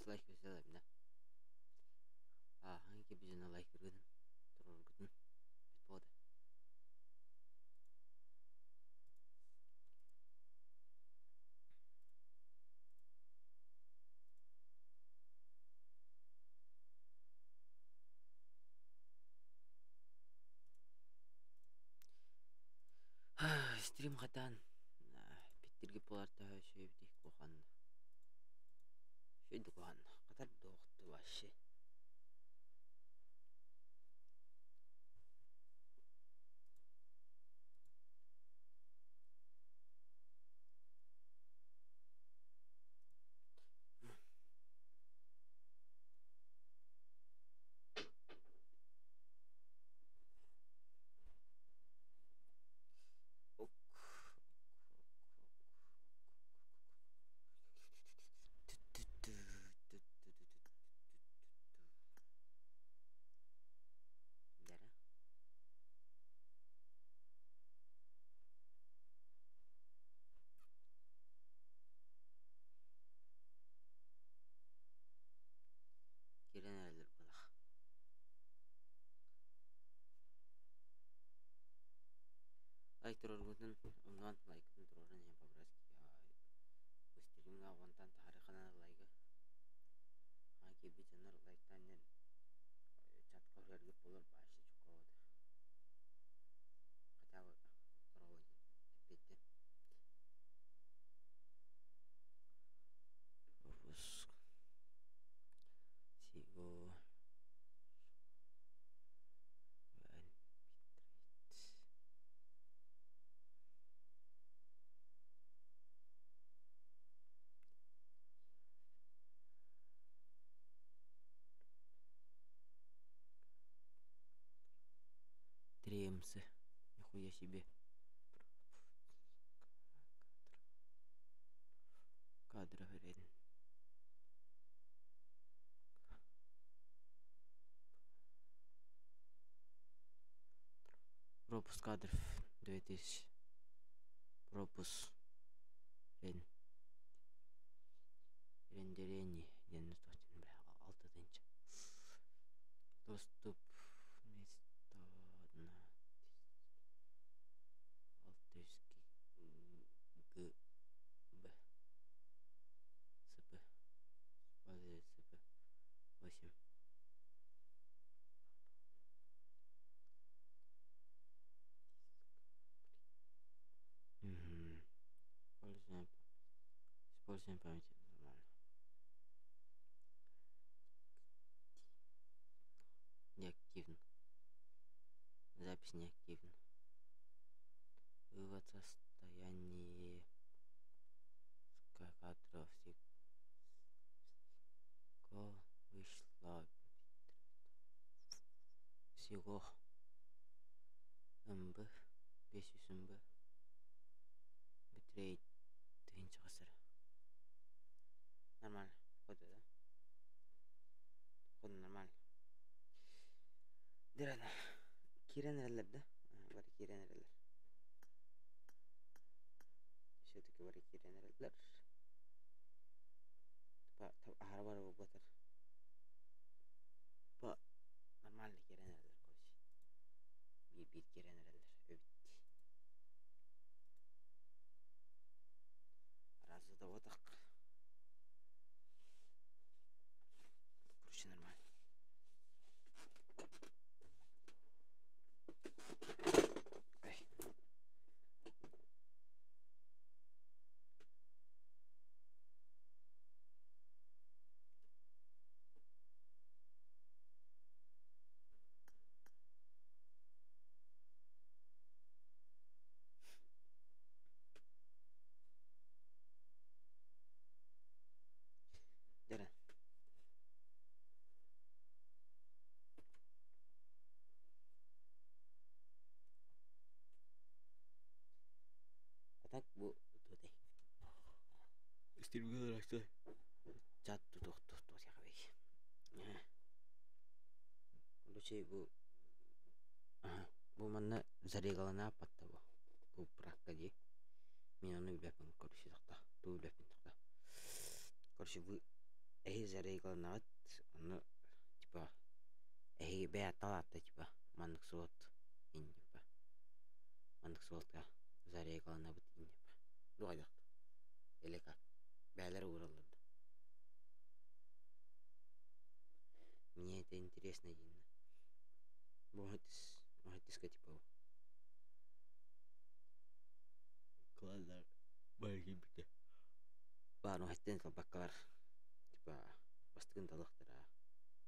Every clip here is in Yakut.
10 лайк сделаем, да? Ааһан кэбиһэн лайкыргытын туруоргутун бэт буолда. Стрим хатаан биттиргит буолар төһө үчүгэй куһаҕан үчүгэй да куһаҕан хатар дуохту вообще. Дара. Киирэн эрэллэр буолах. Лайк туруоргутун умнуон лайкытын туруоран иһэн по-братски стримҥа уонтан таһаарыаххына лайгы хаһан киирбит дьоннор лайктаан иһэн чатка уһуйаргыт буолар вообще чуккаабыт хотя бы здорово эппиэттэн Выпуск всего Три МС. Нихуя себе. Кадров вред. Пропуск кадров 2000. Пропуск. Рен. Рендерение диэн алта тыһыынча. Доступ вместо одна 600 г б сп сп 8. Угу. Используем, используем память нормально. Неактивно. Запись неактивна. Вывод состояние кадров вышла всего МБ 500 МБ битрейт тыһыынча хасара. Нормально. Походу, да? Походу нормально. Дирана. Киирэн эрэллэр да? Бары киирэн эрэллэр. Все-таки бары киирэн эрэллэр. Аһара бары буолбатар. По нормально киирэн эрэллэр, короче. Биир-биир киирэн эрэллэр. Эбит. Раз да вот так. Короче, нормально. Эй. Дьэ А так бу туотай. Чат тутух Короче, бу бу манна зарегалана аппатта бу. Бу пракка дии. Мин ону билбэппин короче тохто. Туу билбэппин тохто. Короче, вы Эһиги зарегыланаҕыт, ону типа эһиги бэйэ талаатта типа маннык суот ин типа маннык суолта зарегыланабыт ин типа дуҕайдах или как бэйэлэрэ уураллар да. Мне это интересно диэн. Бу типа Клаллар баргибите. Баар оһеттен талбаккалар типа бастыгын талыахтара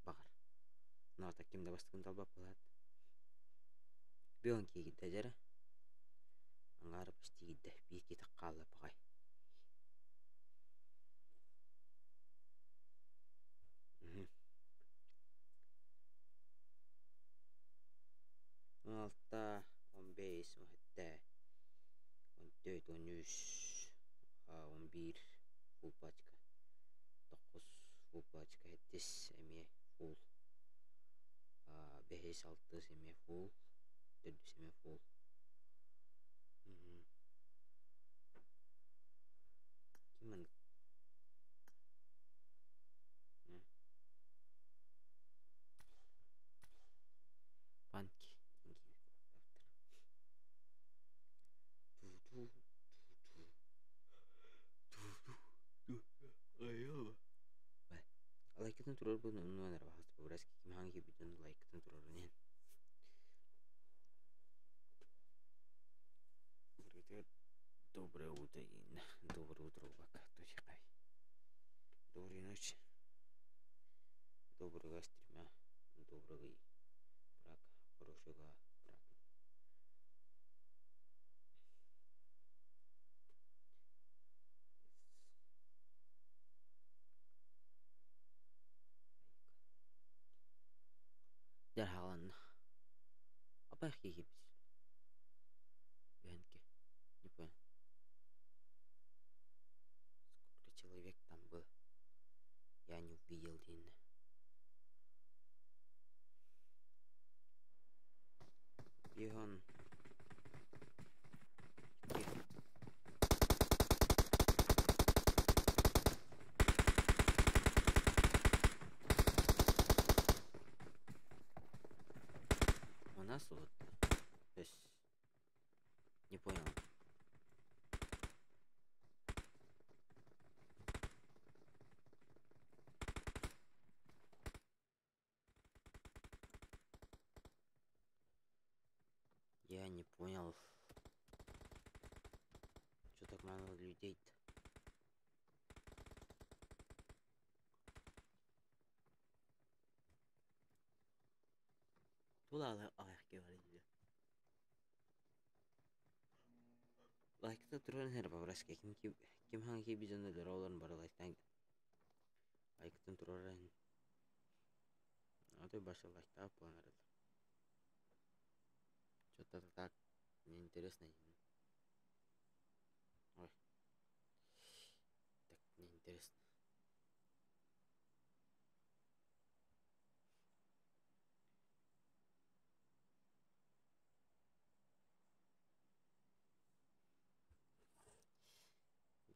баҕар. Но так ким да бастыгын талбат буолаат. Бүөн киирдэ дьэрэ. Аҥаара почти киирдэ. Биир киһи хаалла баҕай. 16, 15, 17, 14, 13, 11 фулл пачка, 9 фулл пачка, 7 эмиэ фулл, 5, 6 эмиэ фулл, 4 эмиэ фулл. Ким маннык? Панки диэн киинэ Лайкытын туруорбут оннугар эрэ баҕас ким хаҥ киирбит дьон лайкытын туруоран иһин. Доброе утро, Инна. Доброе утро, Убака. Доброй ночи. Доброго стрима. Доброго брака. Хорошего брака. Дьархаҕаланна. Апай киһибит. Үһэнки. Не понял. Сколько человек там было? Я не увидел диэн. Иһон. У нас вот. То есть не понял. Я не понял. Что так мало людей-то? Тула аҕыйах Лайкта туран иһэр бабраска ким ким хаҥа киирбит дьоно өлөрө олорон бары лайктаан лайктан турар иһин а то больше лайктаах буолан эрэллэр. Что-то так неинтересно. Ой. Так неинтересно.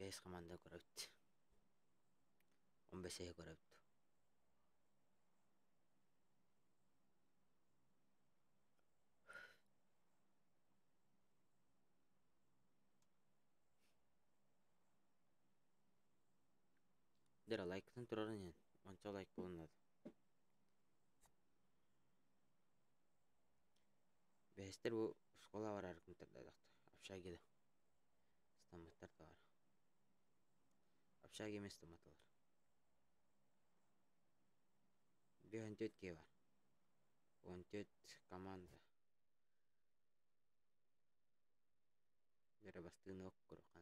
Бэс команда көрөбүт. 15 көрөбүт. Дера лайкытын турарын иһин. Онча лайк булуннад. Бэһистэр бу школа барар кымтардаадахта. Общагида. Стамматтар да бар. Общаги эмес стамматылар. 5-14 киһи бар. 14 команда. Дера бастыыны ок көрөххө.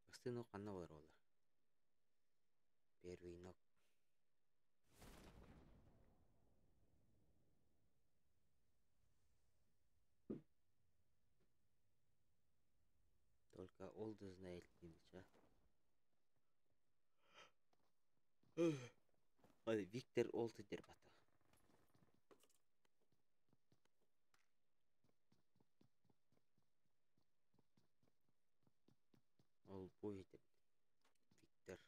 Бастыын ок ханна буолар буолла? Первый ног. Только Олда знает диэн Виктор Олд диир бата. Олбой этэ Виктор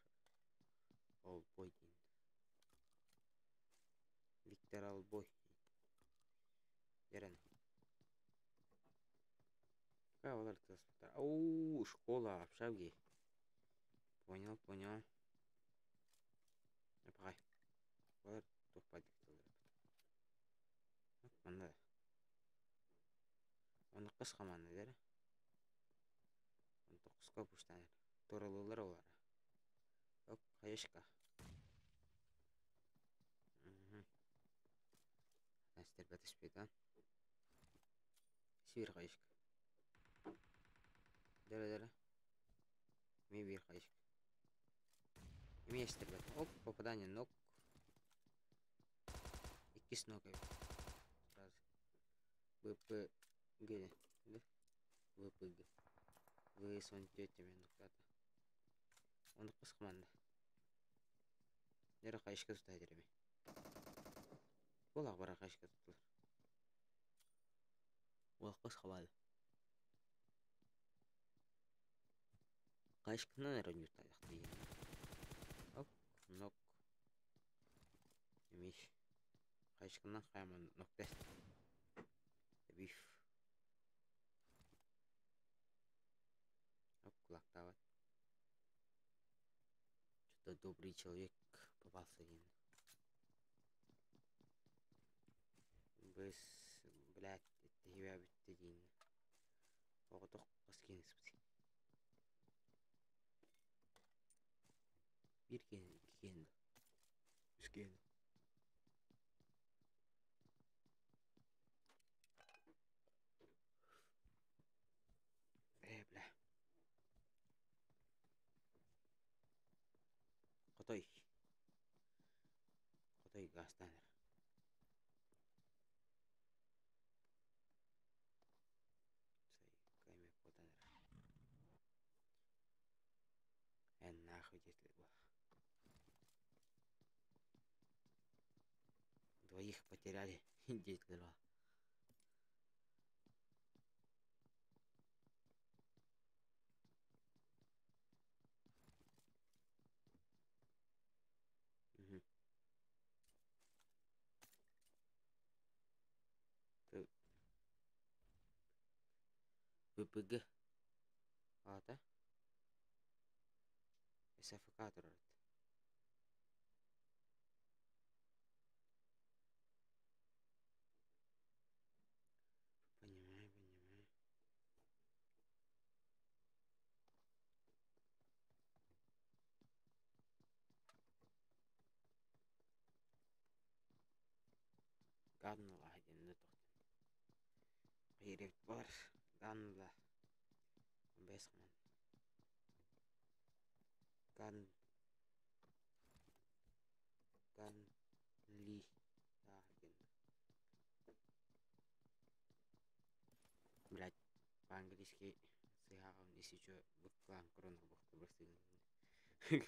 Олбой диэн. Виктор Албой. Дэрэн. Какая Оу, школа, общаги. Понял, понял. Апай. Олар тухпадык тыллар. Манна. Оны кыс хаманна дэр. Онтокуска пуштанар. Торолулар олар. Оп, хаешка. Настер бэтиспитан. Сир хаешка. Дere дere. Ми бир хаешка. Эмиэ бэт. Оп, попадание ног. Иккис ног эбит. Сразу. ВПГ. Да? ВПГ. ВС он төрт мен нуктата. Оны кыс команда. Дere хаешка тута дереми. Ол бара хаешка туттулар. Ол кыс хабалы. Хаешканан эрэ ньутаайахтыйын. Оп, нок. Эмиш. Хаешканан хаяман нокте. Биф. Оп, кулактават. Что-то добрый человек попался один. Быс, блядь, тебя бүттэ диин. Оҕотох хас киэн испит. Биир киэн, икки киэн, үс киэн. Э, бля. Хотой. Хотой гастанер. Кайме потанер. Эн нахуй если было. Двоих потеряли, дети два. Угу. ВПГ. Аата? СФК турар. Понимаю, понимаю. Ганныла диэн тохтон. Хайреп бар. Ганныла. Бес хман. Ган Ган Ли. Да, диэн. Блять, по-английски сыһааҕым если чё быклаан көрөн орбохто бырсыгын.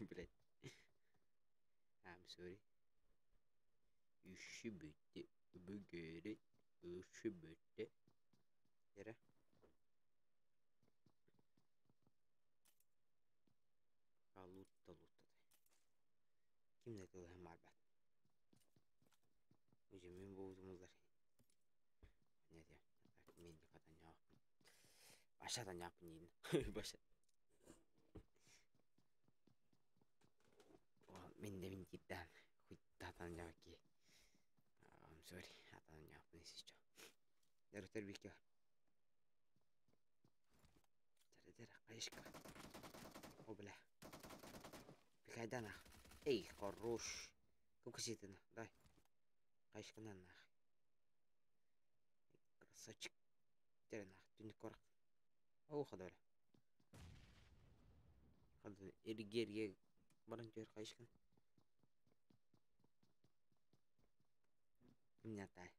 Блять. I'm sorry. Үші бүйтті, бүгері, үші бүйтті. Yere. Лутта лутта. Ким да тылыһым барбат. Уже мен болдумуздар. Понятие. Так, мен катан Башадан япын дейін. Баша. Мен де мен киттан. Хуйттатан яки. I'm sorry. Атан япын если чё. Дәрүтер бикке. Дәрі кайышка. О, бля. Бикайда нах. Эй, хорош. Көкесетіні. Дай. Кайышканан нах. Красавчик. Дәрі нах. Түнік корак. О, хадара. Хады эрге баран жер кайышкан. Кимне тай.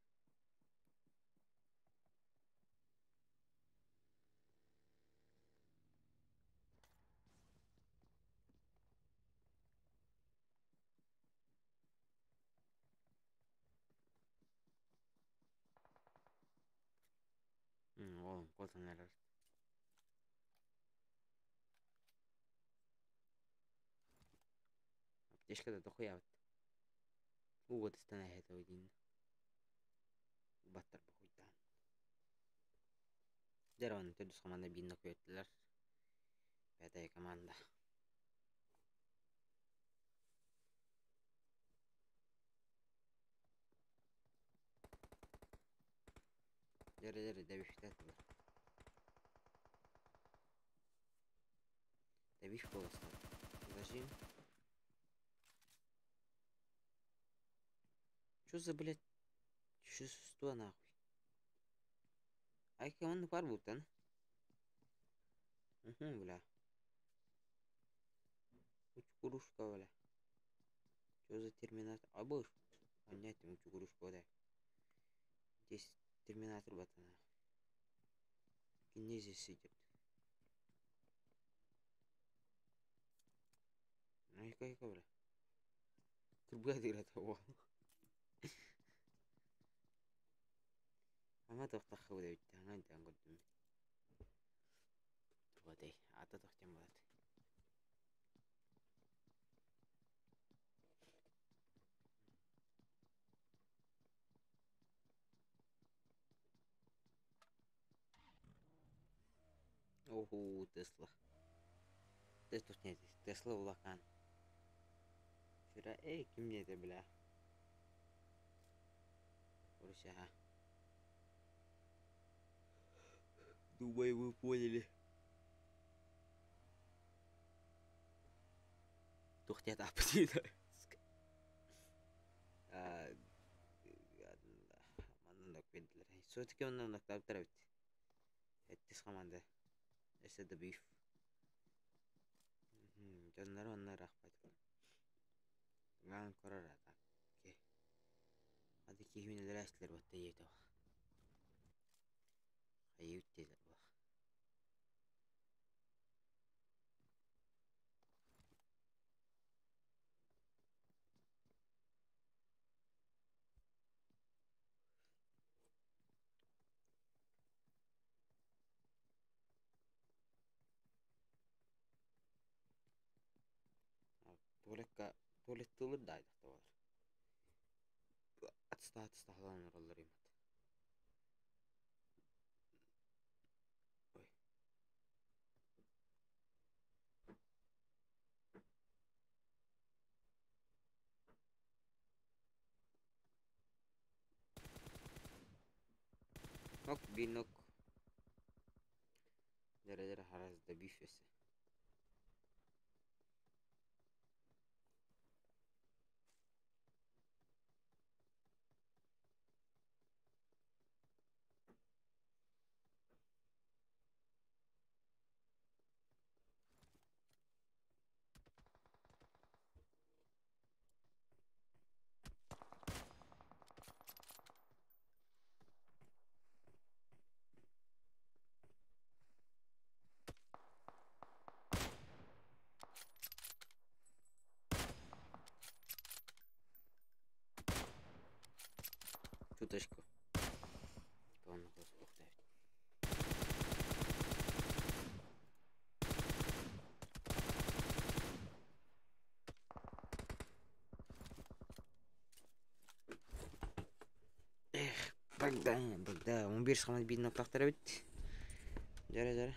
Оğlum котан эрер. Аптечка да дохуябыт. Уу ытыстан эһэтэ диин. Баттар бохуйдаан. Дьэ эрэ онно төрдүс команда биир көйөттүлэр. Пятая команда. Дьэрэ дьэрэ дэбиштээтилэр. Дэбиш буоластар. Зажим. Что за, блядь, чувство нахуй? Ай, команда пар буттан. Угу, бля. Учкурушка, бля. Что за терминатор? А был? Понять, учкурушка, да. Здесь терминатор батана. Кинези сидит. Айка-айка, бля. Кырбыа тыырата уол. Аңа тохтахха буда бүттэ, аңа интэн көрдүм. Турбатай, ата тохтен болат. Оху, Тесла. Тесла Тесла улахан. Фира, эй, ким диэтэ бля? Короче, Думаю, вы поняли. Туох диэт ааппытый манна күйдилэр. Все-таки онно оттар эбит. Сэттис команда. Өссө да биф. Дьоннору онно ыраахпат. Гаан корор атак. Ады киһи үлэлээчилэр батта иэтэ. Хайы үттелер бах. Туалекка туалеттыылыр да айдахта болар. Атыста атыста халан ороллор имат. Ой. Нок бинок. Дere-дere хараз да бифесе. Чуточку. Типа он находится. Эх, Богдан, Богдан, 11 команда биир ноктахтар эбит. Дьэрэ дьэрэ.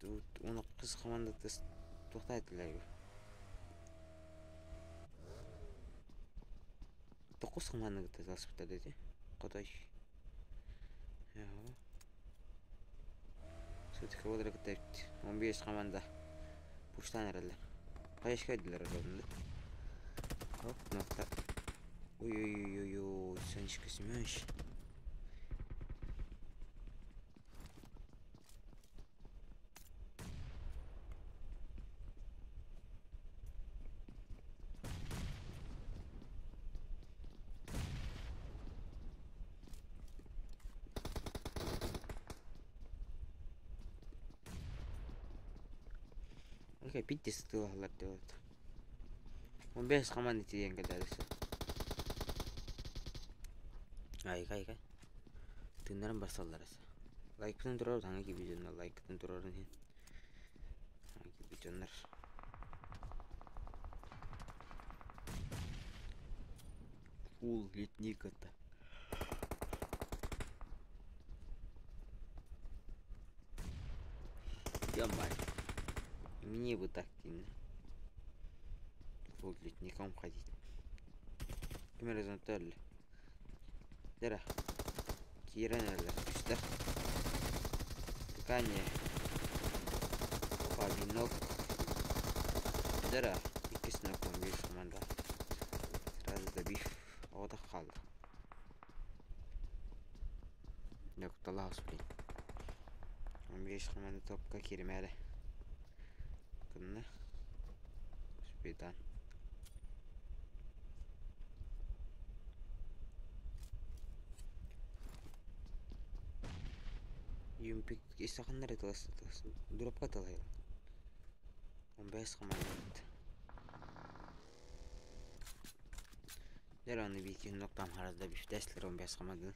Тут 19 команда туохта этилэр. Тоқус команда кытта таласпыттар дии. Хотой. Все-таки болар кытта эбит. 15 команда пуштан эрэллэр. Хайышка эдилер ордонду. Хоп, нокта. Ой-ой-ой-ой, Санечка Семенович. Окей, питти сытылалар деп. 15 команда тиийэн кэлээдисэн. Айка айка. Тыыннарын барсаллар эсэ. Лайкытын турар таҥа киирбит лайкытын турарын иһин. Саҥа киирбит дьоннор. Фул литник это. Ё-моё. Мне бы так сильно. Фул литником ходить. Ким эрэ Дера. Киирэн эрэллэр түстэр. Тукание. Павинок. Дера. Иккис нокон биир команда. Сразу добив. Оҕотох хаалла. Дьокуталаах блин. 15 команда топка кииримээри. Кынна. Успейтан. Юмпик исаханнар тылас дропка тылайын. 15 команда. Дэр аны биир ноктам харазда бифтеслер 15 команда.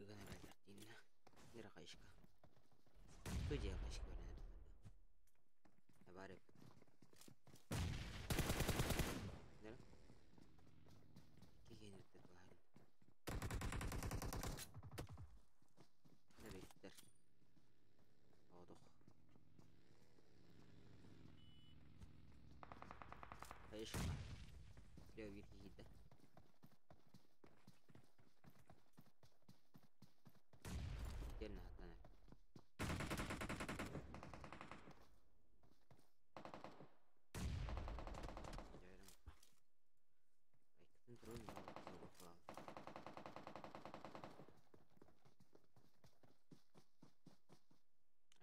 Ыган эрэллэр дииннэ. Нера хайышка. Студия хайышка баран Барып. Нера. Кигенерде тыларын. Нера Одох. Хайышка. Лео бир киһиде. Итиэннэ хатан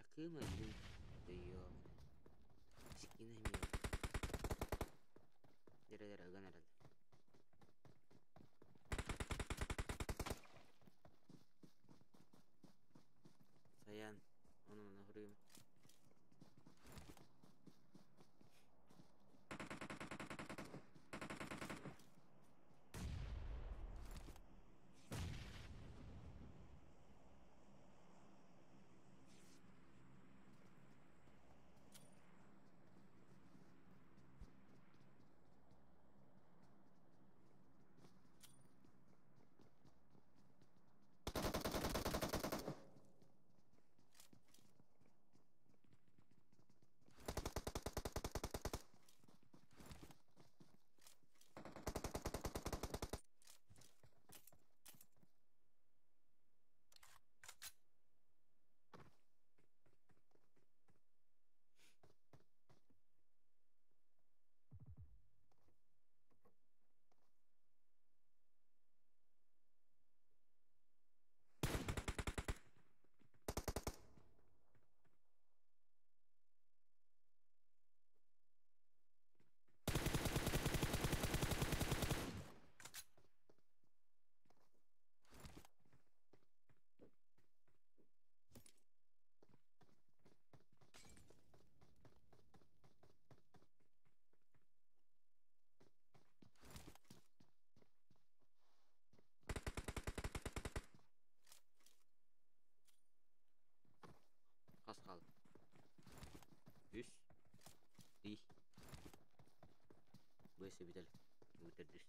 Акыма юм дөйөө. Скина эмиэ. Дere-дere ыган эрэллэр. Саян, ону-маны хоруйум. Хас хаалла. Үс. Ий. Бэсэ бүтэл. Бүтэрдүс.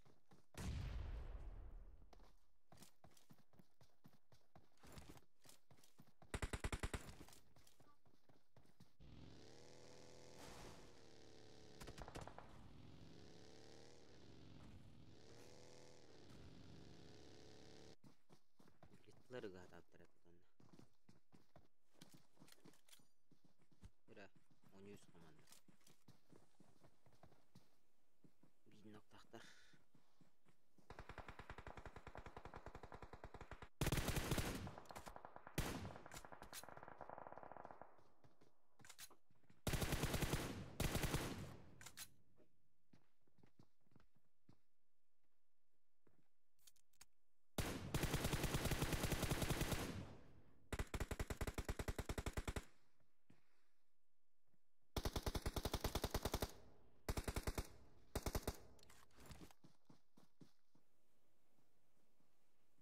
Үс команда. Биир ноктаахтар.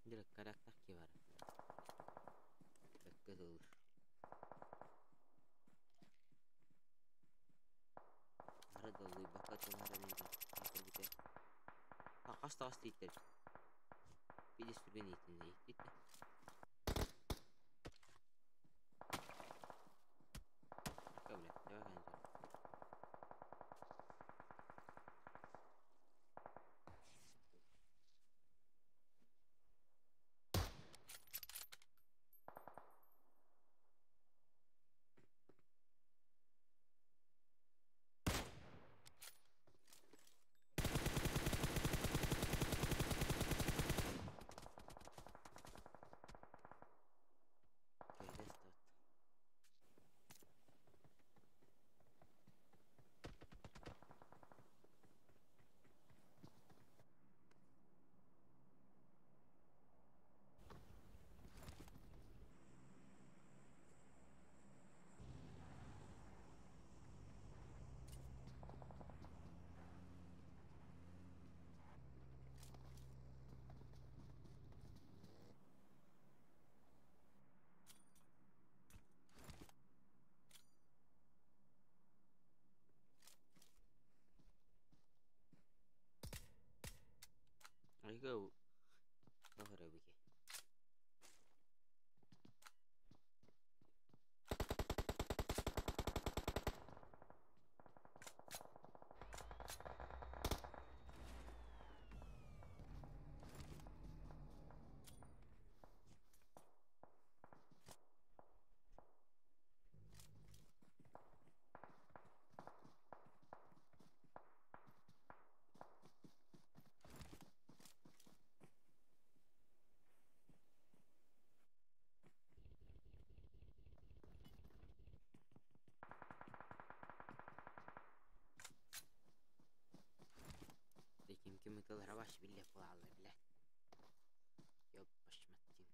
Директорактах ки бар. Бэккэ сылыр. Ары доллуйбакка тылларын көрбүтэ. Хас таҕас тииттэр. Бидис түргэн иитиннэ ииттит. Бля, давай канча. Кэһэс Айга тоһоробики. Ким ким ытылара баш билле кулаалар биле. Ёп башматтин.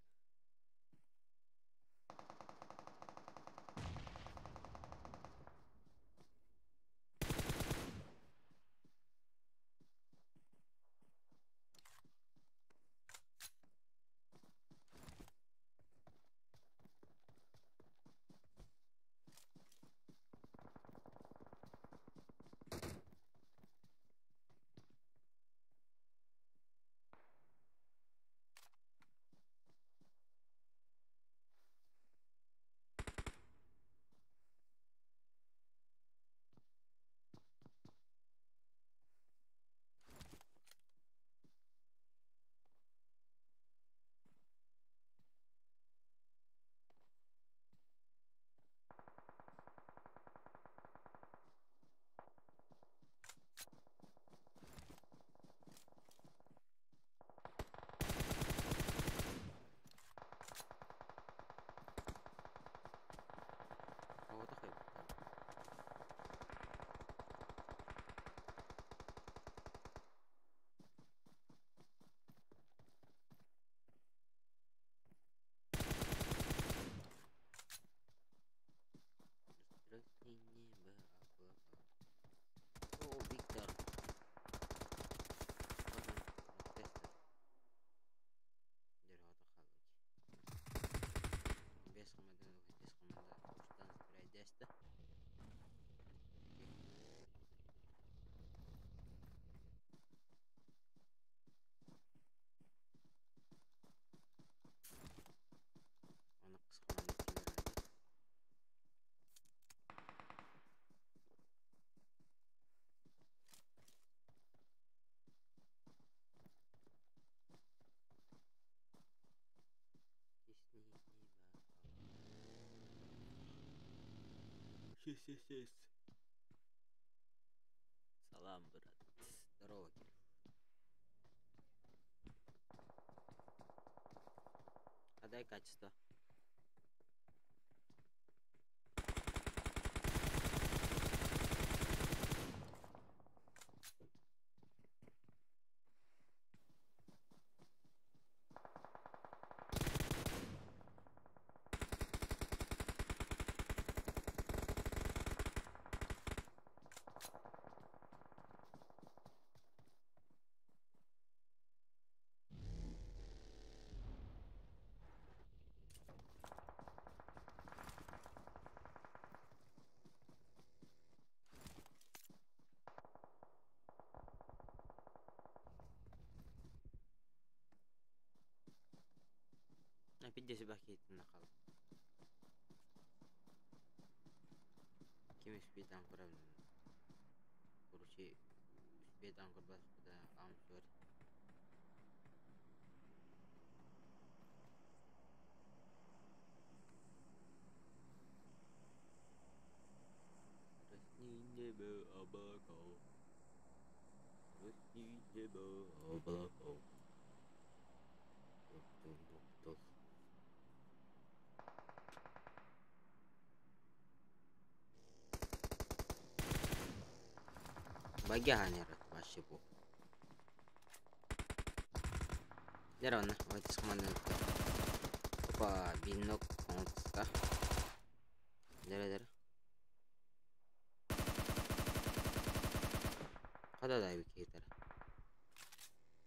Оҕото хайбыттар. О, Виктор. Бес командан бес команда уштан пройдеста. Оны қыс команда келер. Yes, yes, yes. Салам, брат. Здорово, Кирилл. А дай качество. Опять собаки нахал. Ким успеет көрөбүн. Короче, успеет көрбөт I'm sorry. Небо облаков. Небо облаков. Тук-тук-тук. Багяханер вообще бу. Деревна, вот из команды. Опа, бинок, да. Дере, дере. Қада да кетер.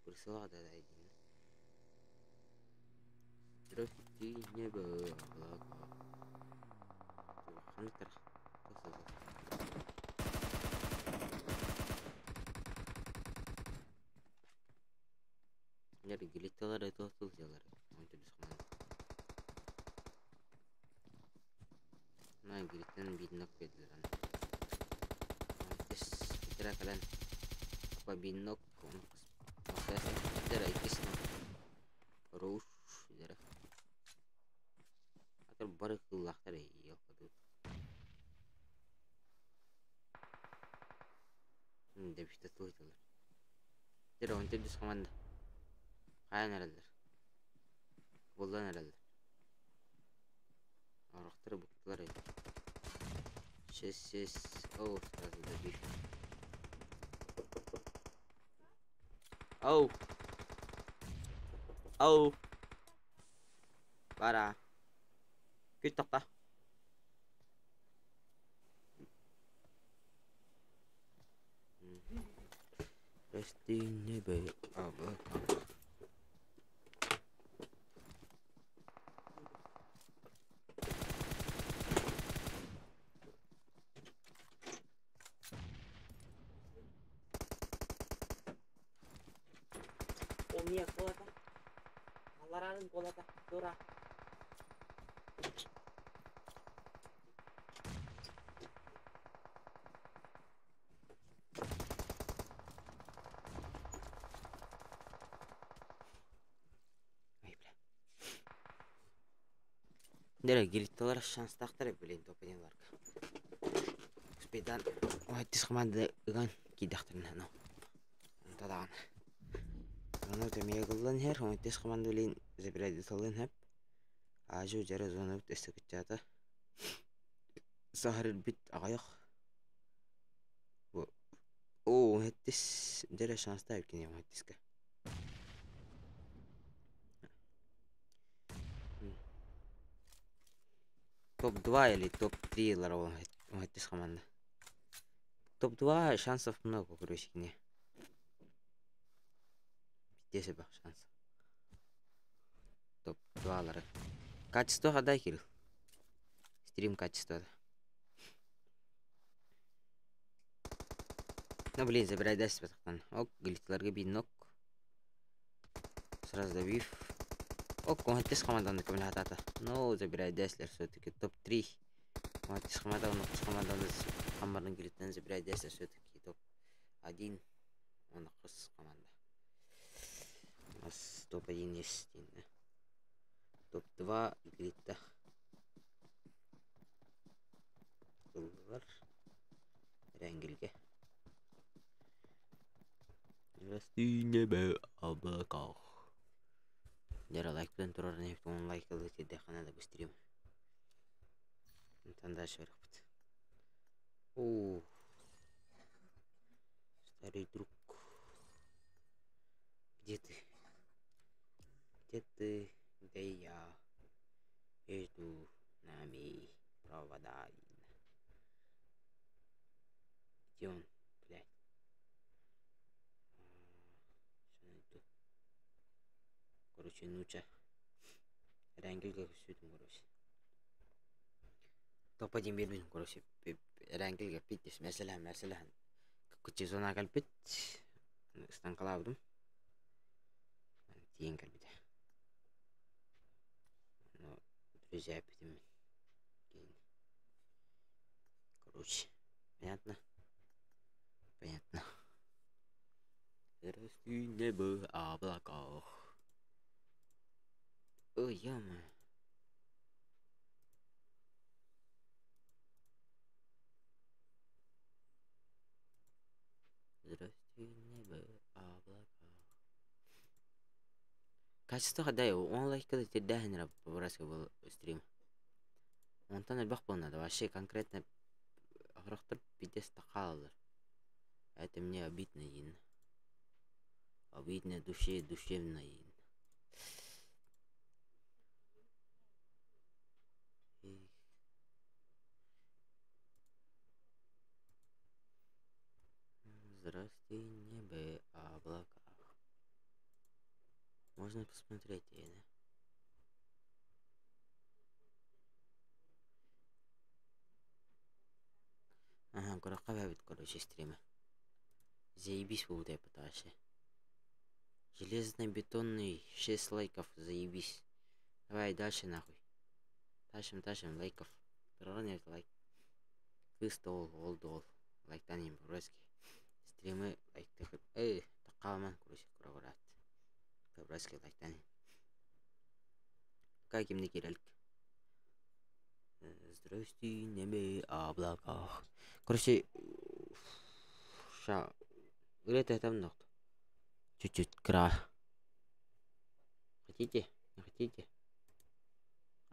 Курсыға да дейін. Здравствуйте, небо, облака. Ханықтар. Нер гилитталар это сылдялар. Он түлүс команда. На гилиттен бинок бердилер аны. Тес китера калан. Опа бинок он Дера иккис Руш дера. Атыр бары кыллахтар ялкады. Деп тылытылар. Дера он түлүс команда. Каян эрелер. Булдан эрелер. Арактары буктылар эди. Шесть, шесть. О, сразу добив. Оу. Оу. Бара. Күт тоқта. Расти небо облака. Omia kolata. Аларарын колата. Тура. Ой, бля. Дере гилитталар шанстахтар, блин, топ-1 Успейдан Ой, команда ыган кидахтырна, но. Тадан. Зона темиягыллан хер, хоматтис команда блин забирать салын хеп. Ажу жара зона бит эстекчата. Сахар бит агаяк. О, хеттис жара шанста бикин хеттиска. Топ-2 или топ-3 ларова хеттис команда. Топ-2 шансов много, короче, не. Пиздец бах шанс. Топ-2 лары. Качество хадай, Кирилл. Стрим качество. Ну блин, забирай дальше потақтан. Ок, глитларга бинок. Сразу добив. Ок, он хаттис команданы көмілі хатата. Ну, забирай дәслер все-таки топ-3. Хаттис команданы, команданы хаммарын глиттен забирай дәслер все-таки топ-1. Он қыз команда. У нас топ-1 есть. Топ-2 глитта. Ыллар. Рәңгелге. Здрасте, небо облаках. Дьэ лайкпытын турарын иһиптин лайк ылыы тиэрдэххэ наада быстрее. Онтон дальше барыахпыт. О, старый друг. Где ты? Где ты? Где я? Между нами провода. Где он, блядь? Что найду? Короче, нуча. Эрэҥкилгэ көстүүтүн короче. Топа диэн биэрбитим короче эрэҥкилгэ эппит мэрсэлэһэн мэрсэлэһэн кыччы кэлбит ыстаҥкалаабытым тиийэн кэлбитэ ону друзья эппитим короче понятно понятно Здравствуй, небо облаках. Ой, ё-моё. Здравствуй, небо облаках. Качество дай, он лайкады тирдээһин по-братски был стрим. Онтон элбэх буолна вообще конкретно сорохтор пиздец хаалаллар. Это мне обидно ин. Обидно душе, душевно ин. Эх. Здравствуй, небо облаках. Можно посмотреть, да? Ага, көрөххө эбит, короче, стримы. Заебись буолбут вообще. Железный бетонный 6 лайков, заебись. Давай дальше нахуй. Тащим, тащим лайков. Туруоран лайк. Кыыс да уол, уол да уол. Лайктаан иһин по-братски. Стримы лайктыы эй, хаалыман, короче, кура По-братски лайктаан иһин. Пока кимнэ киирэлик. Здрасте, небе облаках. Короче, ша ырыа там чуть-чуть кра. Хотите? Не хотите?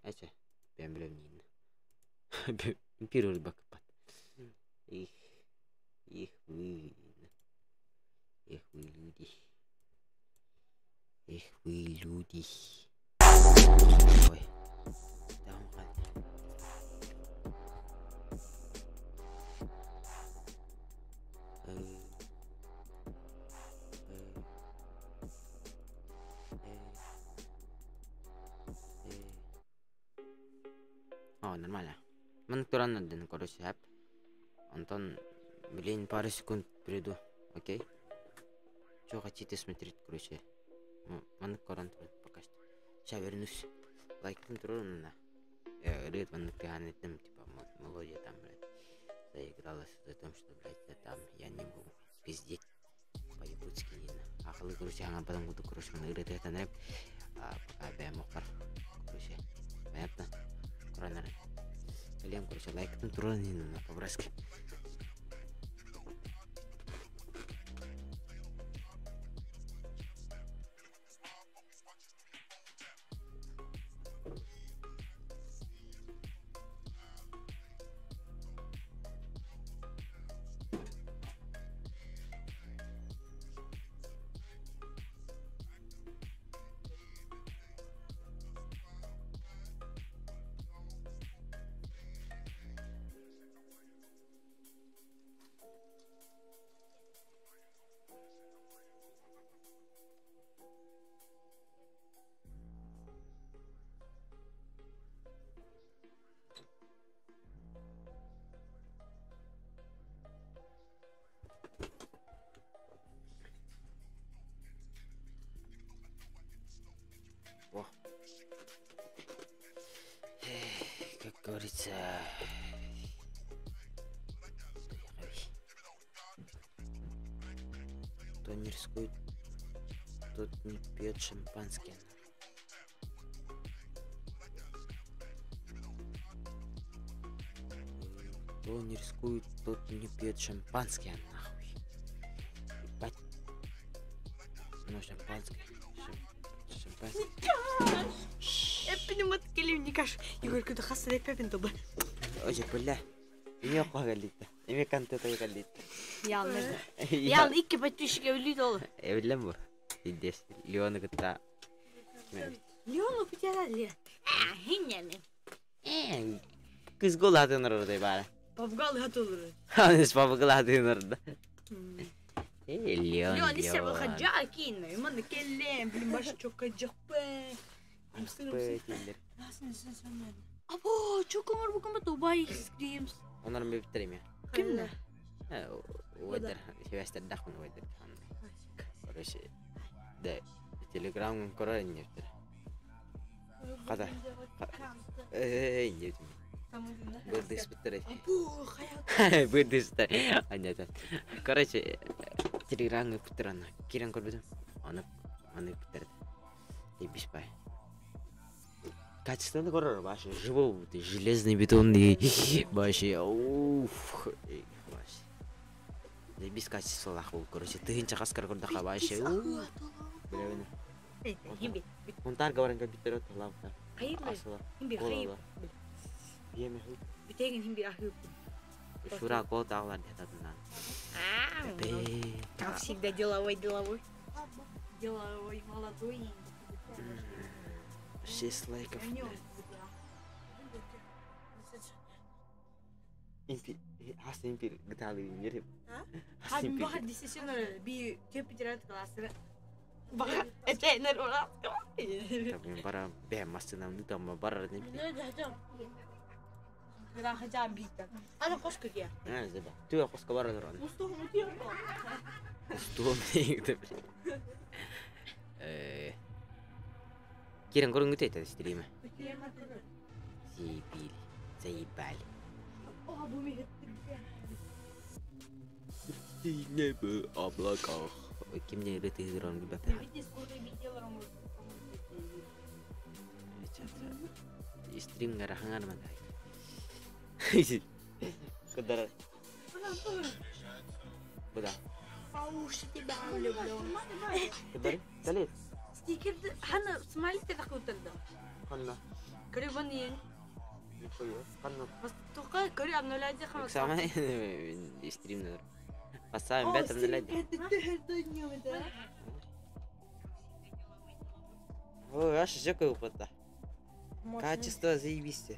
Эчэ, бэйэм билэм Импир ырбакпат. Их, их вы, эх вы люди. Эх вы люди. Ой. Там Э, э, э, э. О, нормально. Маннык туран эрдэн короче сөп. Онтон, блин, пару секунд приду. Окей? Что хотите смотреть, короче. Маннык көрөн туран пока что. Сейчас вернусь. Лайктын туруорун на. Ырыат маннык тыаһаан эттим, типа мелодия там, блядь, заигралась о том, что, блядь, я там, я не могу пиздеть по-якутски Ахалы, короче, аңа потом буду, короче, маны ырыа тыаһатан пока бэйэм охпар, короче, понятно? Көрөн эрэн. Кэлиэм, короче, лайктын туруорун иһин по-братски. О. Как говорится, кто не рискует, тот не пьет шампанское. Кто не рискует, тот не пьет шампанское, нахуй. Ебать. Ну, шампанское. Шампанское. Эппини мат келим никаш. Егор күді хас репепин тобы. Оже, бля. Эме қоға каллитта. Эме контент каллитта. Ялны. Ялны икки подписчик өлүйді ол. Эвлем бу. Индес. Леоны кытта. Леону күтәрә ле. Хиннәне. Кыз гол атын орды бара. Павгал хатылыр. Аныс папа атын орды. Э, Леон. Леон исер был хаджа кин. Иман келлем, блин, баш чокка жакпы. Або, чокомор бу кымбат Дубай Screams. Онар мен биттерем я. Кимне? Уэдер, хевестер дахмын уэдер. Короче, да, телеграм көрөр нефтер. Када. Эй, нефтер. Бырдыс биттере. Або, хаят. Бырдыс биттере. Анята. Короче, телеграм биттере ана. Кирен көрбөдүм. Аны аны биттере. Ебиш бай. Качественно көрөр башы. Живой, железный бетонный. Башы. Уф. Башы. Без качестволах был, короче, тыгынча каскар көрдөкка башы. Билебин. Химби. Мунтар говорен компьютер талапта. Хайырлы. Асыла. Химби хайып. Биеме ху. Битеген химби ахып. Шура кол тағлар дятатынан. Как всегда деловой, деловой. Деловой, молодой. 6 лайков. Импи, хас импи гиталы нереп. Хад бахар десесионер би кепитерат классы. Бахар этенер ора. Мен бара бә машинамды там барар не. Ана кошка кия. А, зеба. Туя кошка барар аны. Устугу тиyor. Устугу дейт. Э. Кирен көрүнгү тейт стриме. Заебили. Заебали. О, бу ми. Небо облаках. Кимне рыты игрон ребята. Стрим гараханган мандай. Кудар. Куда? Ауш тебя люблю. Кудар? Далит. Стикер хана смайлик та куталда. Ханна. Көрү бани. Ханна. Бас тока көрү обновляйте хама. Самай стрим надо. Поставим бет обновлять. Ой, аж жека упадла. Качество заебись.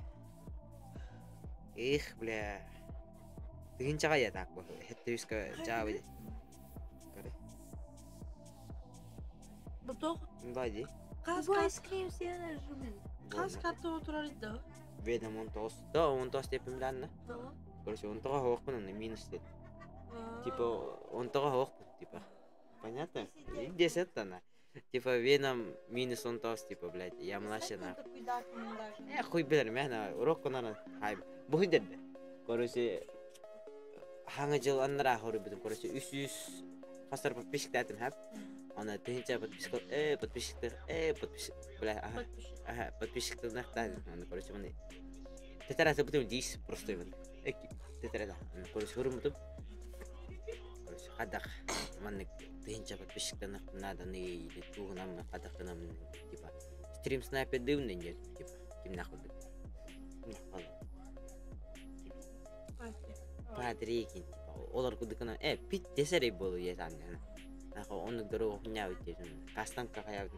Эх, бля. Тыгынчага я так бу. Хеттүскө жабы. Көрө. Буток. Бади. Кас кас крем сен Кас карта отурар да. Ведом он тос. Да, он тос деп биланна. Короче, он тога хокпун, минус деп. Типа, он тога хокпун, типа. Понятно? Десять она. Типа, веном минус он тос, типа, блядь, я младше на. Э, хуй билер, мен урок конана. Хай, бу деді. Короче, хаңа жыл аннара хору битим. Короче, 300 хастар подписчик датым хап. Ана тыгынча подписчик, подписчик, подписчик, бля, ага. Ага, подписчик нахтан. Ана, короче, мани. Тетера бутым дис просто иван. Эки, тетера да. Ана, короче, хору бутым. Короче, хадах. Мани тыгынча подписчик надо не или ту нам хадах нам типа. Стрим снайпер дымный нет, типа. Ким нахуй бит. Нахуй. Патрикин, типа, олар кудыкына, пит десерей болу езан, нахуй, он дорогу хуйня уйти, кастам какая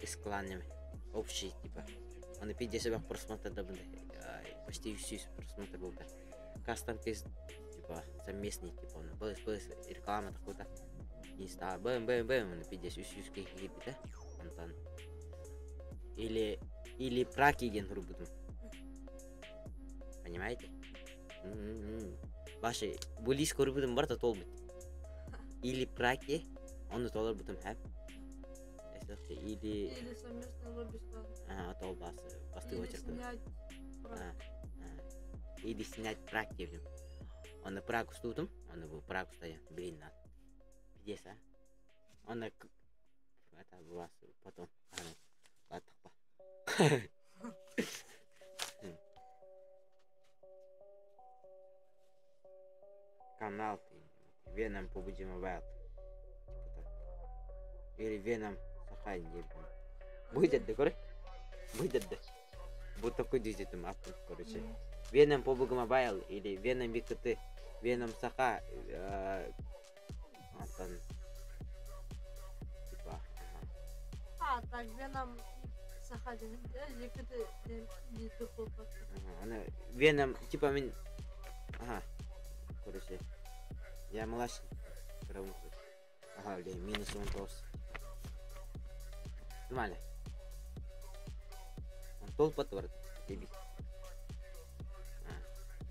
из кланами, общий, типа, он пит десерей просмотр да почти все просмотр был, да, кастам кейс, типа, совместный, типа, он был, реклама такой-то, инста, бэм, бэм, бэм, он пит десерей все да, Антон, или праки ген грубо, понимаете? Башы, булис көрбүдүм бар да толбут. Или праки, оны толор бутум хэп. Или Или совместно лобби с А, тол бас, басты Или очерк. снять А, Или снять праки. Оны прак устудум, оны бу прак устая, блин, на. Пиздец, а? Оны это вас потом. Ладно, Канал Веном PUBG Mobile. Типа так. Или Веном Саха диэбитим. Быйдарды көрө. Быйдарды. Бу такой дизетим атын, короче. Веном PUBG Mobile или Веном ВКТ, Веном Саха, антон типа А, так Веном Саха диэн, ВКТ диэн диэки буолбатах. Аны Веном типа мин ага, короче, я младший. Ага, блин, минус он тост. Нормально. Он толпа творит, дебил.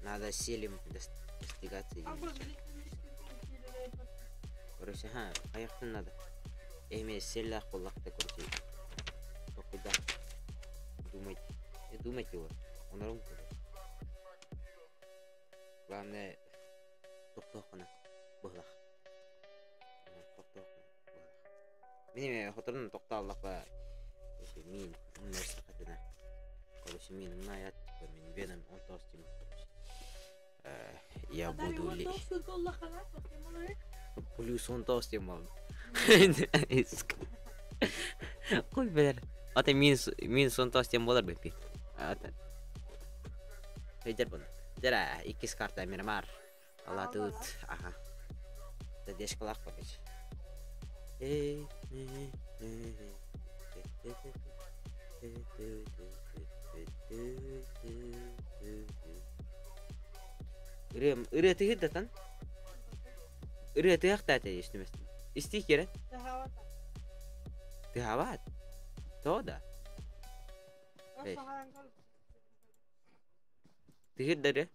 Надо селим достигаться. Короче, ага, поехать надо. Эми селлах боллахта, короче. Куда? Думать. Не думать его. Он рум, короче. Главное, тохтоохуна. Быһлах. Тохтоохуна. Быһлах. Мин эме хоторун тохтооллахпа. Мин умнар. Короче, мин умнаят, типа, мин Веном, он тостим, короче. Я буду ли... Плюс он тостим, мам. Кой билер. Ата минус минус он тостим болар бепи. Ата. Хейдер бун. Дера, иккис карта Мирамар. Алла тут. Ага. Да дешкалах, короче. Эй, Ырыа ырыа тыһырдатан. Ырыа тыахтаата истимэс. Исти керен. Тыхават. То да. Тыһырдары.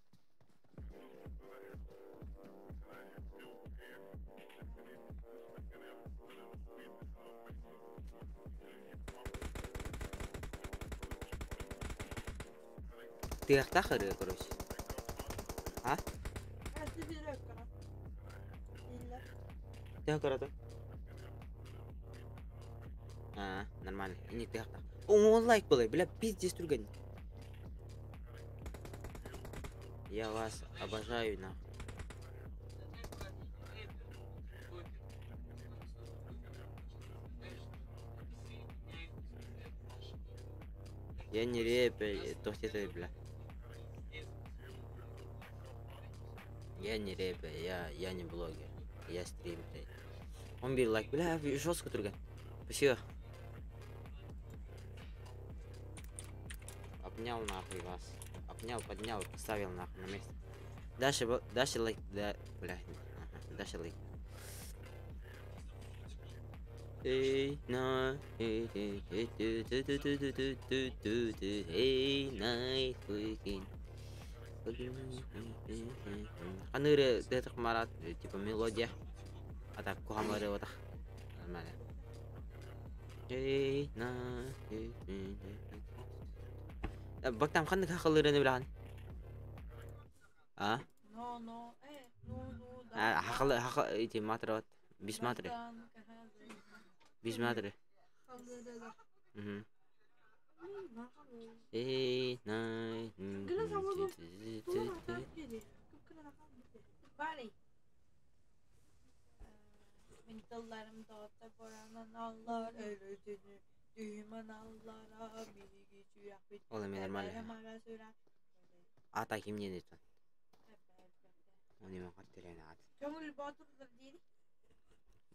Тыахтах ырыа, короче. А? Тыах корото. А, нормально. Не тыахтах. О, лайк был, бля, пиздец түргэн. Я вас обожаю, нахуй. Я не рэпер, то это, бля. Я не рэпер, я не блогер. Я стример. Он бил лайк, бля, жестко түргэн. Спасибо. Обнял нахуй вас. Обнял, поднял, поставил нахуй на место. Дальше, дальше лайк, да, бля, ага, дальше лайк. Эй, на, эй, эй, эй, ту, ту, ту, ту, ту, ту, ту, ту, ту, эй, най, хуйкин. Аныры дэтэх марат, типа мелодия. А так кухамары вот нормально. Эй, на, эй, эй, эй. Бактам ханнык хахалырыны билахан? А? Но, но, ну, ну, да. Хахалы, хахал, эти матры вот. Без матры. Без матры. Угу. Эй, най, Min тылларым доҕоттор боранан аллар өлөтүнү дүймэн аллара биһиги сүрэхпит Ол эми нормально. А так им не нет. Он не мог ат. Көңүл боотурдар диiri.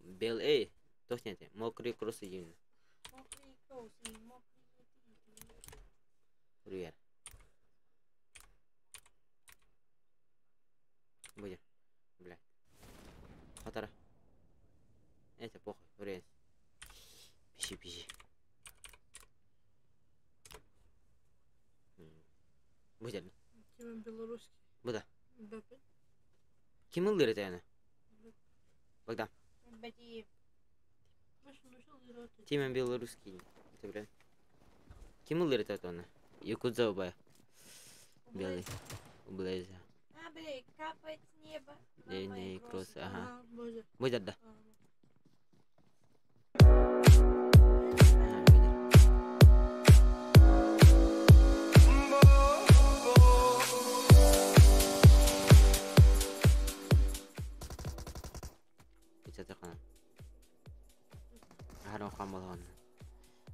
Бел, эй, точно это. Мокрые кроссы именно. Мокрые кроссы, мокрые. Привет. Будем. Бля. Хатара. Это похуй, привет. Пищи, пищи. Будем. Ким белорусский. Буда. Бэпэ. Ким ыллыр это? Богдан. Бэти. Тима белорусский. Это, бля. Ким ыллыр это оны? Якудза убая. Белый. Блейза. А, бля, капает с неба. Длинные кроссы, ага. Боже. Будет, да.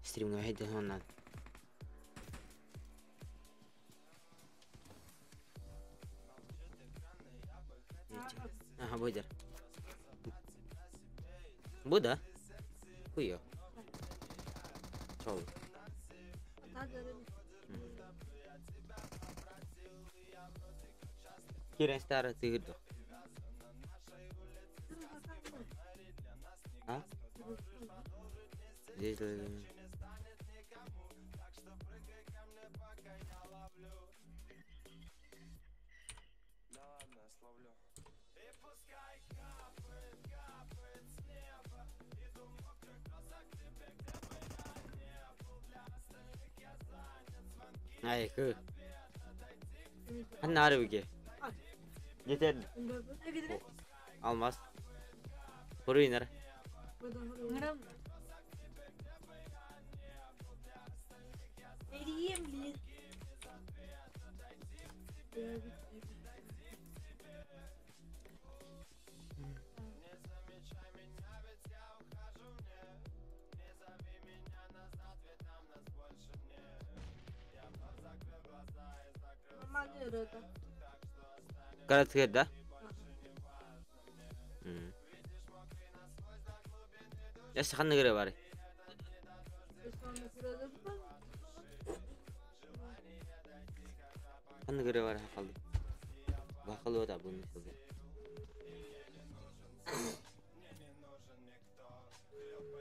Стримҥа хэйдэн оннан. Ага, бу дэр. Бу да? Хуйо. Чол. Кирен стара тыгырдох. А? Здесь... Айкы. Ханна арыбыге. Yeter. Алмаз. Хуруйнар. Каратгер, да? Эс ханна гыра бары. Ханна гыра бары хакалды. Бакалы ота буну сылды.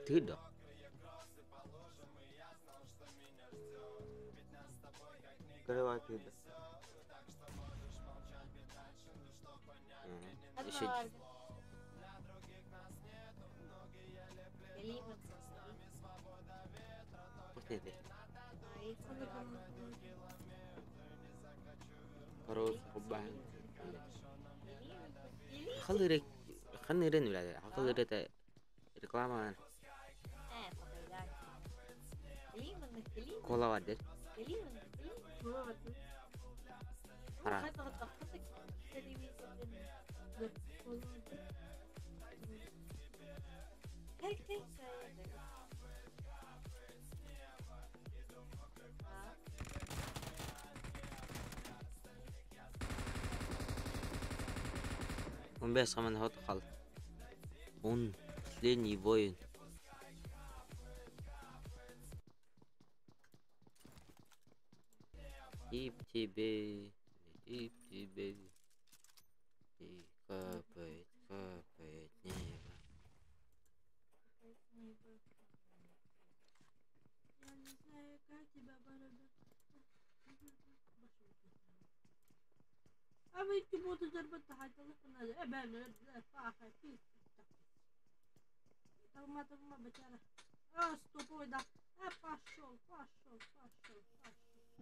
Тыгырда. Гыра бар тыгырда. Еще Халы ханы рен биле халы рете реклама кола бар дер. Хара. Он бес хаман хот хал. Он последний воин. Тип тебе, тип тебе. И капает, капает небо. Я не знаю, как тебя борода. أما يكتبوا تجربة بتاع пошел, пошел, пошел, пошел.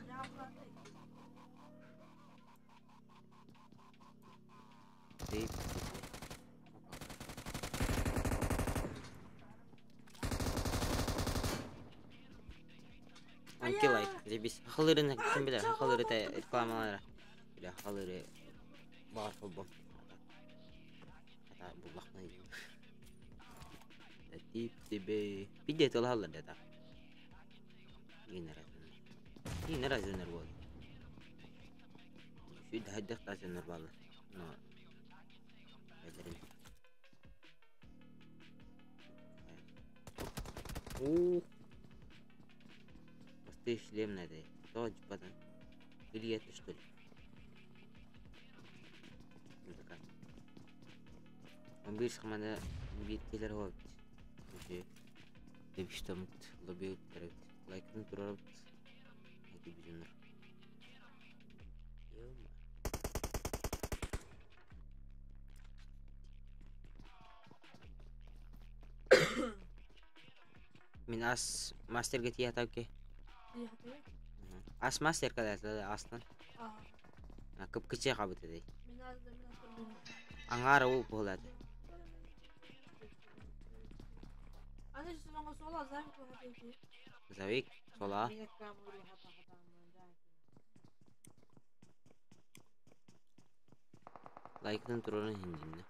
Я Ты. Онки лайк, заебись. Халырын ким билер, халыры та рекламалара. Бля, халыры бар футбол. Ата буллахны. Тип тебе. Пиде тыл халыр да. Генерал. Генерал зөнөр бол. Şu хайдах та зөнөр бол. Но. Бәлерин. О. Простые шлем надо. То потом. Или это что ли? Он бир хамана бир келер болот. Уже деп иштемит лобби теребит. Лайкын турабыт. Эки бизинер. Мин ас мастерге тия тауке. Ас мастер кадат астан. Кып киче кабыт эди. Аңара ул болот. Завик сола. Лайкын турарын хиндимне.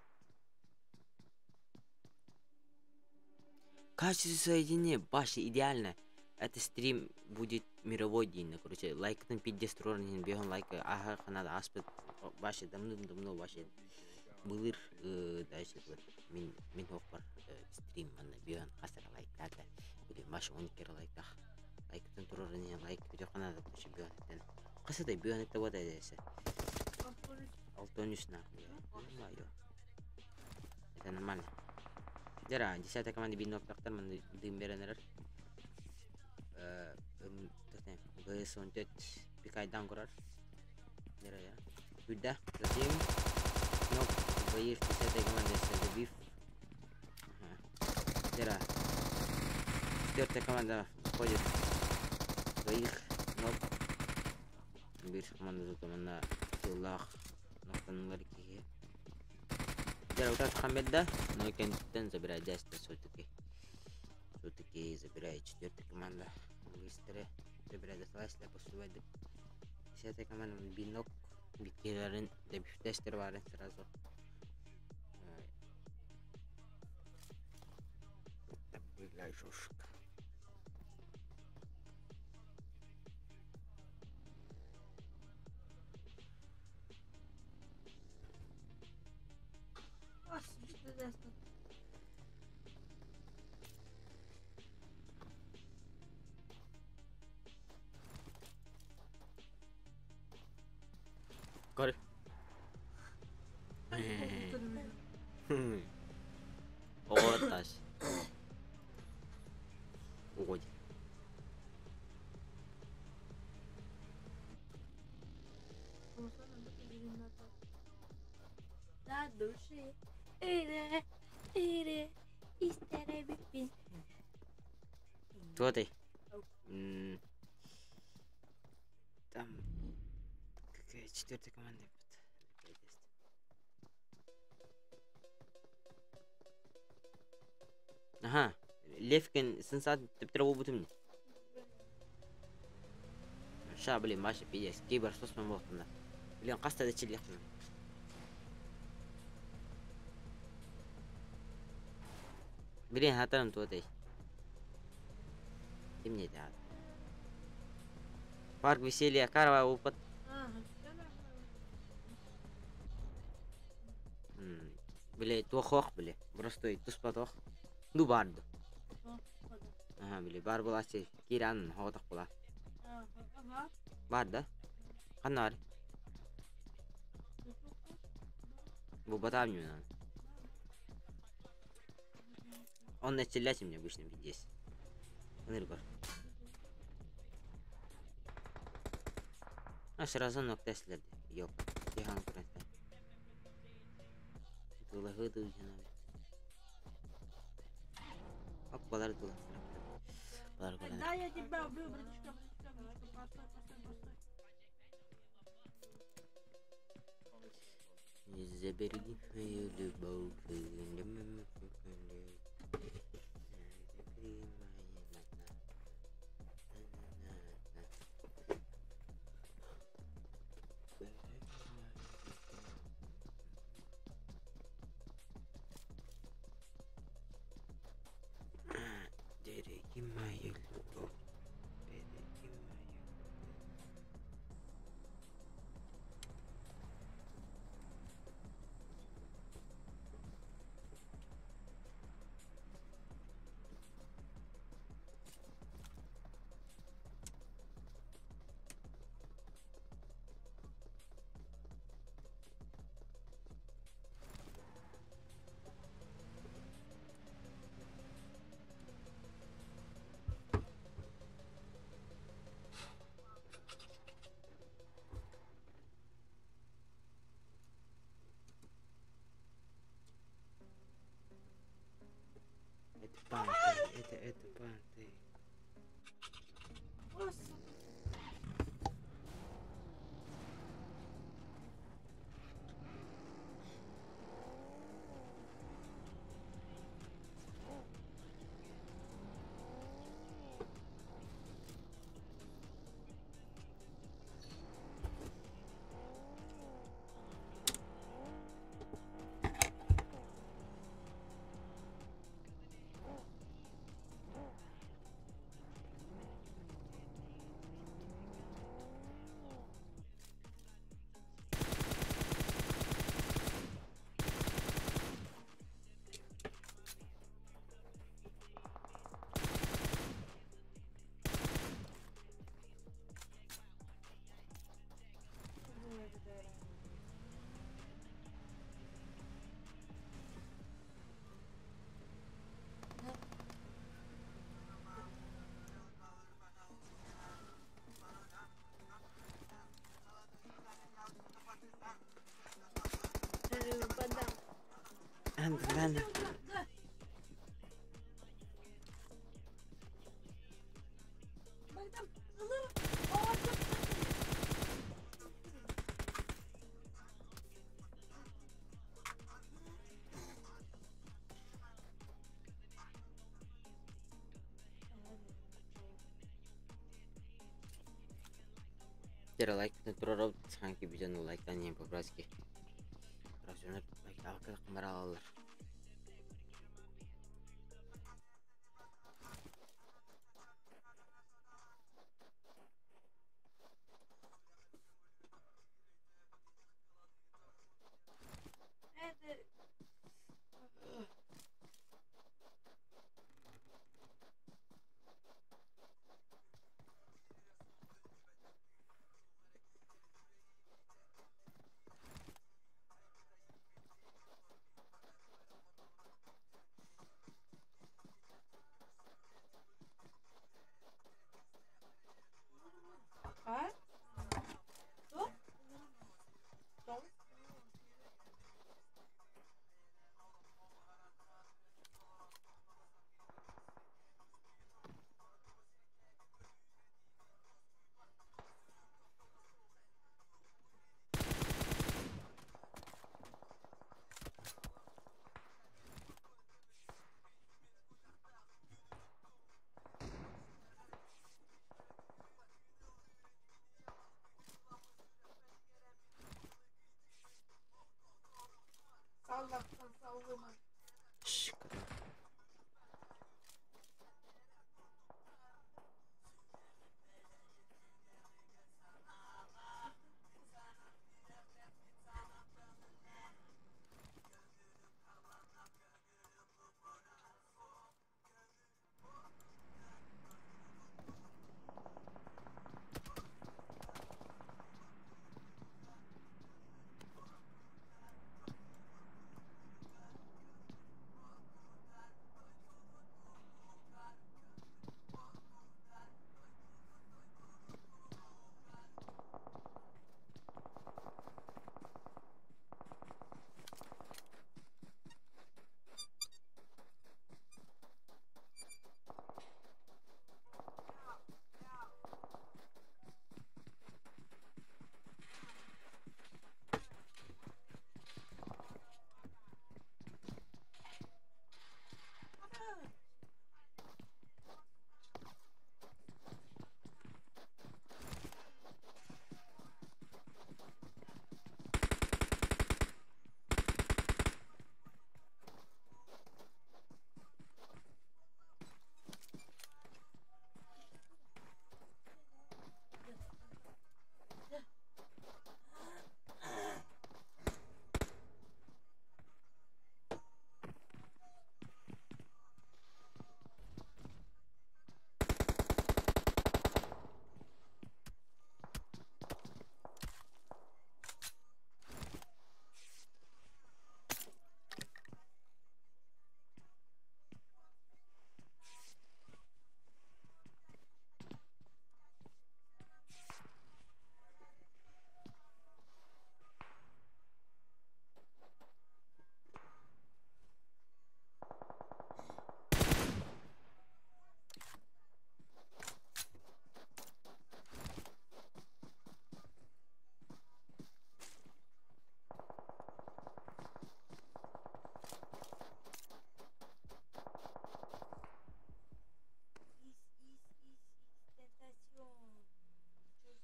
Качество соединения башня идеально. Это стрим будет мировой день, короче, лайктын пиздец турарын биһон лайк аха ханада аспыт башня давным-давно башня былыр дальше мин мин хохпар стрим манна биһон хасара лайктаата блин башня 12 лайктах лайктын турарын иһин лайк бүтө ханада короче биһон хасада биһон это вот это 6 на ё это нормально. Дера, 10-я команда бин ноктактар ман дым беренерер. БС 14 пикайдан көрөр. Дера, дера. Күдә, затем нок двоих 10-я команда добив. Ага. Дера. Четвертая команда входит двоих нок. Бир команда тут на киллах ноктанылар киһи. Дера, вот этот Хамед, но Кентен забирает 10 все-таки. Все-таки забирает четвертая команда. Быстрее забирает слайс для поступает. 10-я команда бинок биккелерин дебифтестер бар сразу. Так, бля, жестко. Көр. Ого таш. Угодь. Да души. Ире, ире, истеребипин. Кто ты? Там какая четвертая команда? Ага, Левкин сенсат типтер бутум. Ша, блин, Маша, пиздец, кибер, что с моим? Блин, каста да чилих. Блин, хатарым туотай. Ким не да. Парк веселья Карва опыт. Бля, туох бля. Просто туспа. Ну барды. Ага, бля, бар була се киран хоотох була. Бар да? Ханна бар? Бу батам не надо. Он началять мне обычно здесь. Энергор. А сразу ног теслер. Ёп. Яхан просто. Тула хыды Оп, балар тула. Балар балар. Да, я тебя убью, братишка, братишка, братишка, постой, постой, постой. Забери мою любовь. Береги мою любовь, береги мою любовь. Надо. Теперь лайк тураров санки биден лайктан не по-братски. Разюнер лайк камералар. А? Что? Что? Salla, sallama.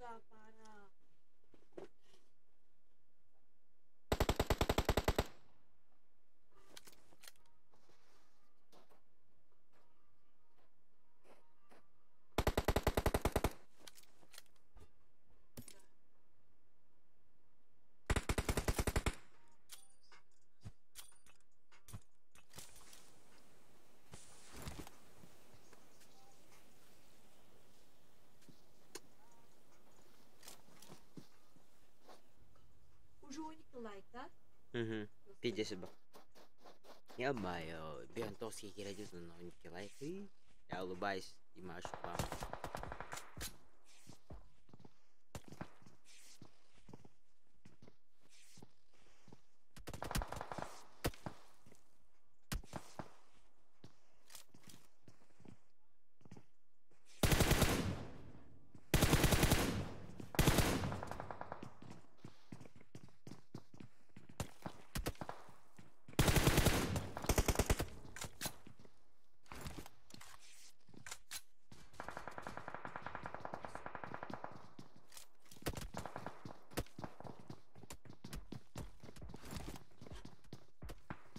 Para. Уже у них лайк, да? Угу. 50 ба. Я-моё, Бентовский родился на новенький лайк. И я улыбаюсь и машу вам.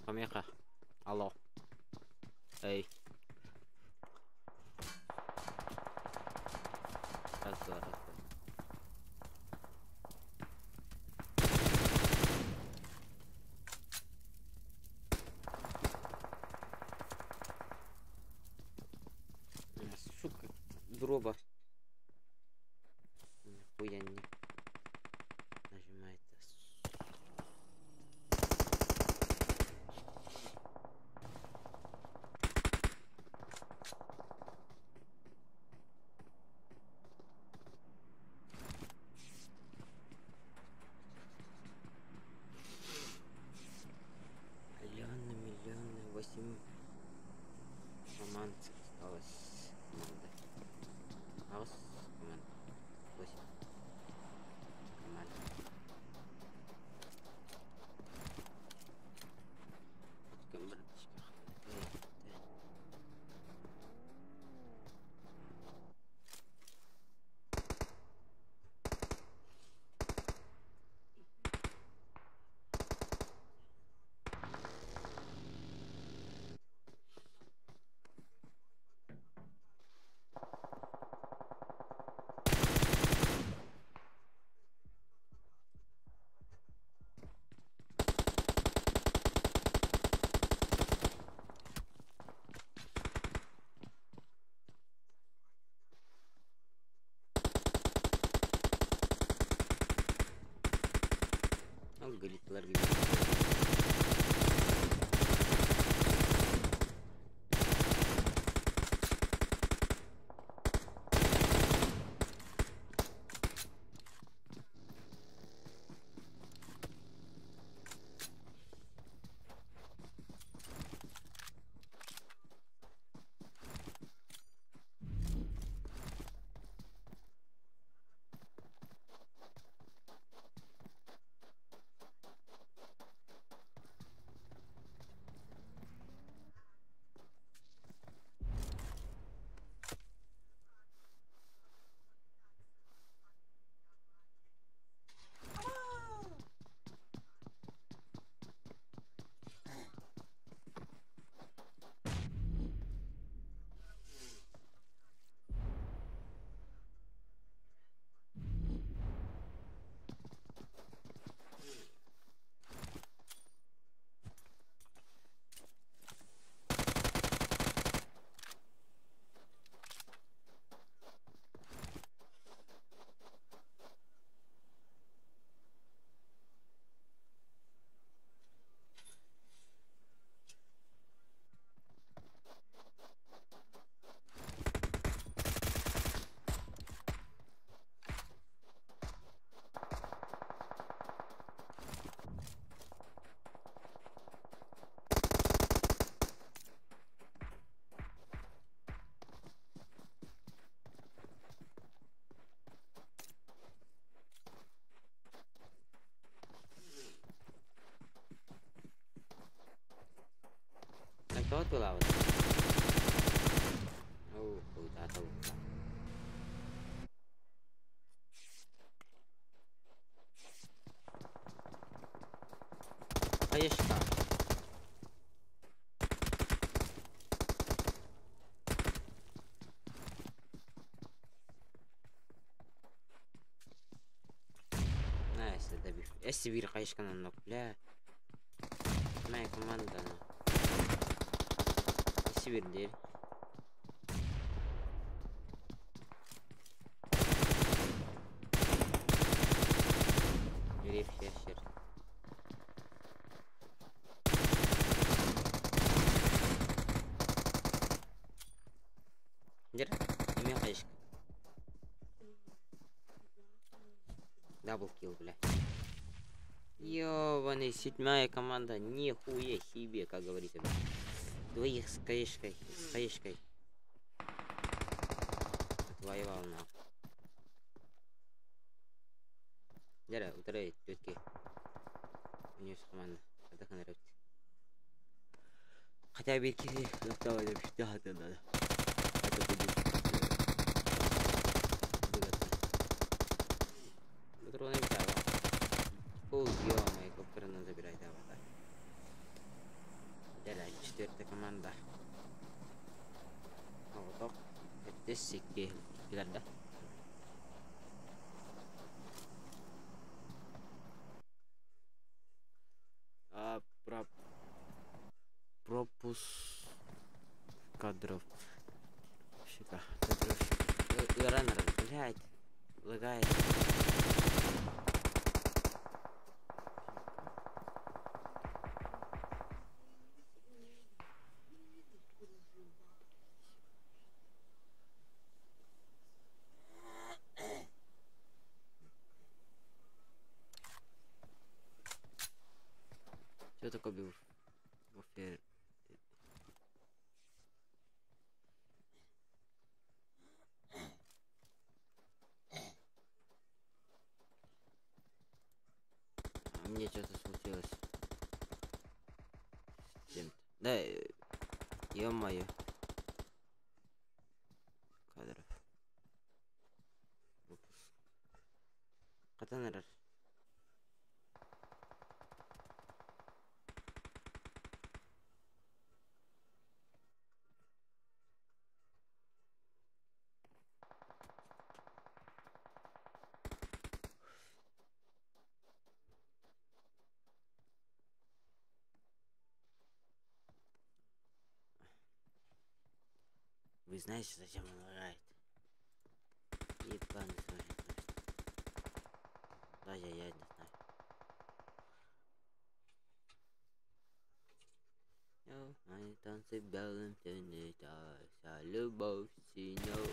Помеха. Алло. Эй. Раз, два, раз, два. Сука, дроба. Нихуя не нажимается. Алена, миллионы, восемь команд осталось. Команда. Хаос команд. Восемь. Команд. Галитлар gibi. Тоҕо тулаабыт? Оо, куйдаата буолла. Хаешка. Найс, добив. Эссе бир хаешканан нок, бля. Моя команда. Эссе бир Рефрешер. Дер, имя хаешка. Дабл килл, бля. Ёбаный, седьмая команда, нихуя себе, как говорится. Двоих с хаешкой, с хаешкой. Отвоевал на. Дера, ударяй, тетки. У нее команда. Это нравится. Хотя бы давай, да, да, да. Это будет выгодно. Патроны взяла. О, ё-моё, коптер надо забирать, давай, так. Четвертая команда. Оҕотох сэттис икки иккилэрдэ. А, про... пропуск кадров. Щека. Ыаран блядь. Лагает. Что такое был? Буфер. А мне что-то случилось. С чем-то. Да, ё-моё. Кадров. Выпуск. Хатан эрэр. Вы знаете, зачем он лагает? Ебаный свой. Даже я не знаю. Мои танцы в белом тени, вся любовь синего.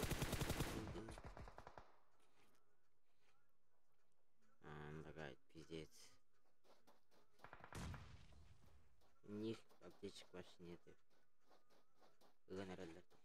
А, лагает, пиздец. У них аптечек вообще нету. Ыган эрэллэр.